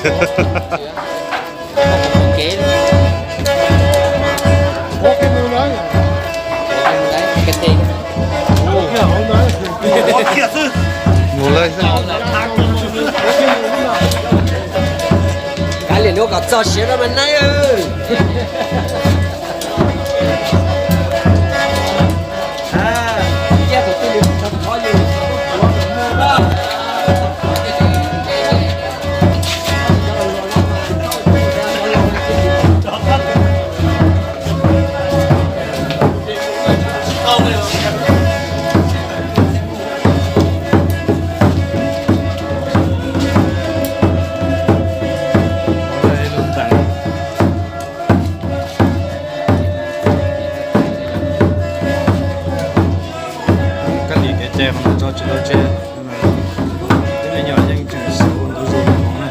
Mus lawm xwb. Kav liam lub kom txog siav rau mas nab. Kab lis kev cai qhov ntawd tso tsis tau tseg, twb me nyuam yeej tseem xyaum ua ntu zus li no na.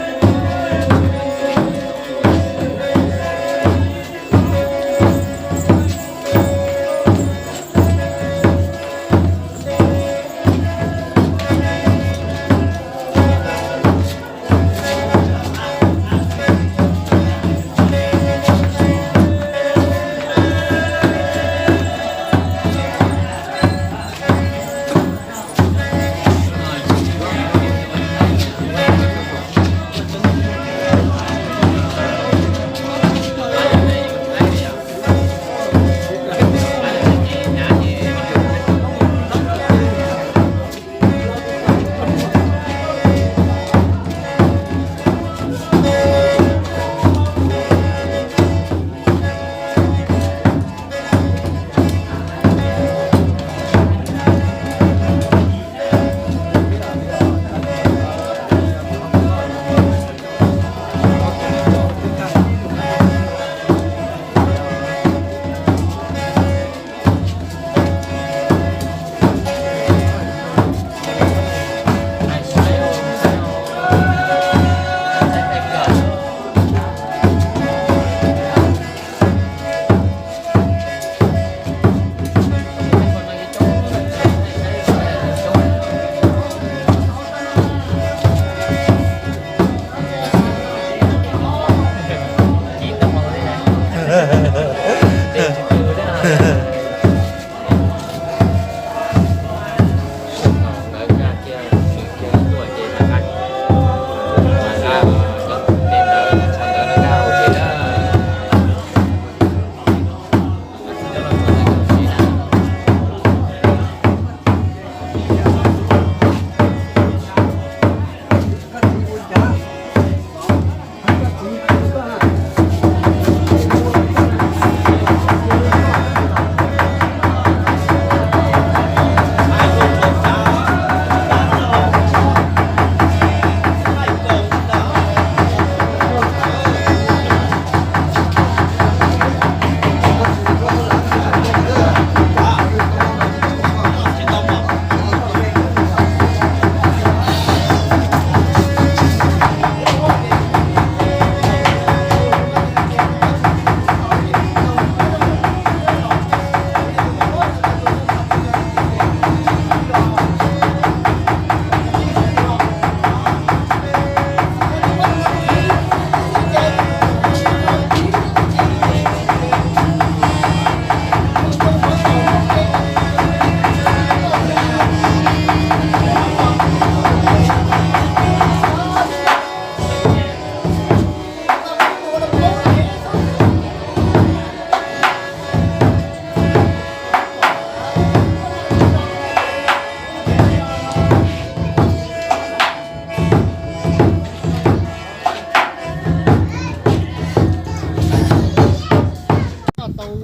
Tau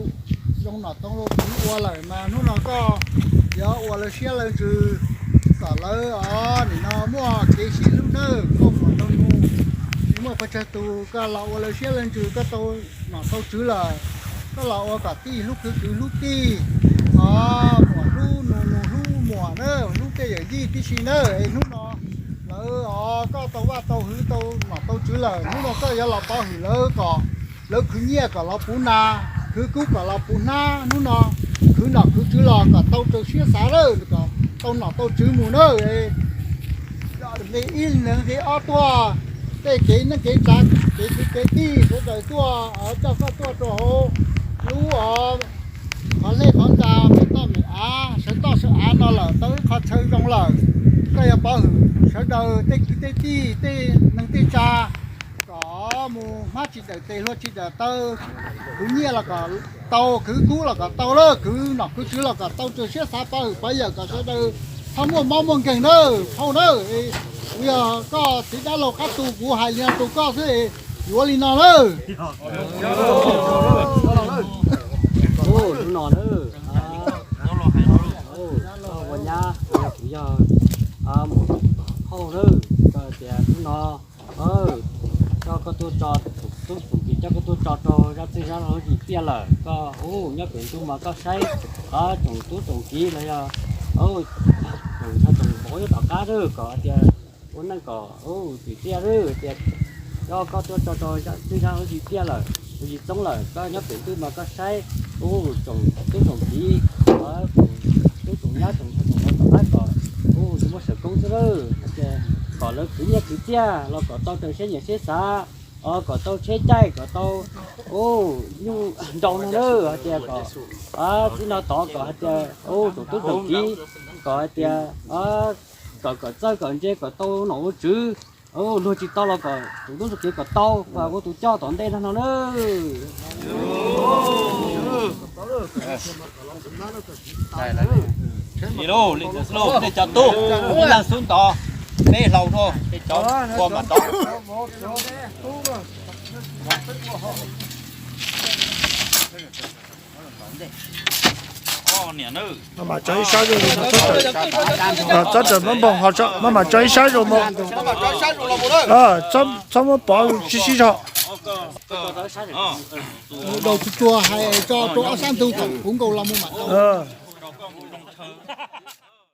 zoo nom tau lus ua lawm mas hnub no koj yuav ua lawv siab lawv ntsws kom lawv os, nim no muaj kev sib hlub nawb, koj muam tau nug, muaj pes tsawg tus koj los ua lawv siab lawv ntsws, koj tau nom tau tswv lawm, koj los ua kom tij hlub kwv, kwv hlub tij, os, muam hlub nus, nus hlub muam na, hlub tej yawm yij tib si na. Es hnub no lawv os, koj tau vaj tau hwv tau nom tau tswv lawm, hnub no koj yuav los pov hwm lawv kom lawv khwv nyiaj kom los puv nas, khwv kub kom los puv hnab, hnub no khwv nom khwv tswv los kom tau raws siab xav lawm, kom tau nom tau tswv mus na. Nqe ib, nqe ob tuaj, tej kev neej kev tsav, kev kwv kev tij sawv daws tuaj, coj koj tuaj rau hauv lub qhov lej qhov ntxa, pem toj me av, sawv toj sawv av no lawm, tau ib qho chaw zoo lawm. Koj yog pov hwm sawv daws tej kwv tej tij, tej neej tej tsav, kom mus hmab tsis dawm tes, hlua tsis dawm taw, khwv nyiaj los kom tau, khwv kub los kom tau lawm, khwv nom khwv tswv los kom tau raws siab xav, pov hwm pov yawm kom sawv daws txhob muaj mob muaj nkeeg nawb phauj nawb. Kuv yog koj txiv dab laug qab tu, kuv hais li no rau koj xwb, yuav li no lawm. Hnub no na, ua nyab, kuv yog phauj nawb, koj tias hnub no coj koj tuaj tso, tub Txoov Kiv coj koj tuaj tso rau zaj txwj zaj lub hauv yim tiaj lawm, koj ua nyob pem ntuj mas koj saib, tsoom tub Txoov Kiv los yog tsoom nrog tsoom vauv nyob tom qab lawm, kom hais tias ua neej kom tsim txiaj lawm, tias coj koj tuaj tso rau zaj txwj zaj lub hauv yim tiaj lawm, lub yim txoob lawm, koj nyob pem ntuj mas koj saib, tsoom tub Txoov Kiv, tsoom tub tsoom nyab tsoom nrog tsoom vauv tom qab kom tsis muaj sawv koob xwb lawm, hais tias kom lawv khwv nyiaj khwv txiaj los kom tau raws siab nyiam siab xav, kom tau tsheb caij, kom tau nyuj nrau no na, hais tias kom txij no tod kom hais tias tsoom tub tsoom kiv kom hais tias kom kom txawj kom ntse kom tau nom ua tswv, luag tsis tau los kom tsoom tub tsoom kiv kom tau, kom ua tus coj tom ntej no no na. Tej cov tub, ib leeg xub ntov, peb hlau rau tej cov ua mas ntov. Maj mam tso ib sab zoo, txhob rawm maj npoog, maj mam tso ib sab zoo mog. Txhob muab pov sib sib zog. Mus daus tsuag tsuag hais tso rau ob sab ntug kom puv nkaus los mus mam daus.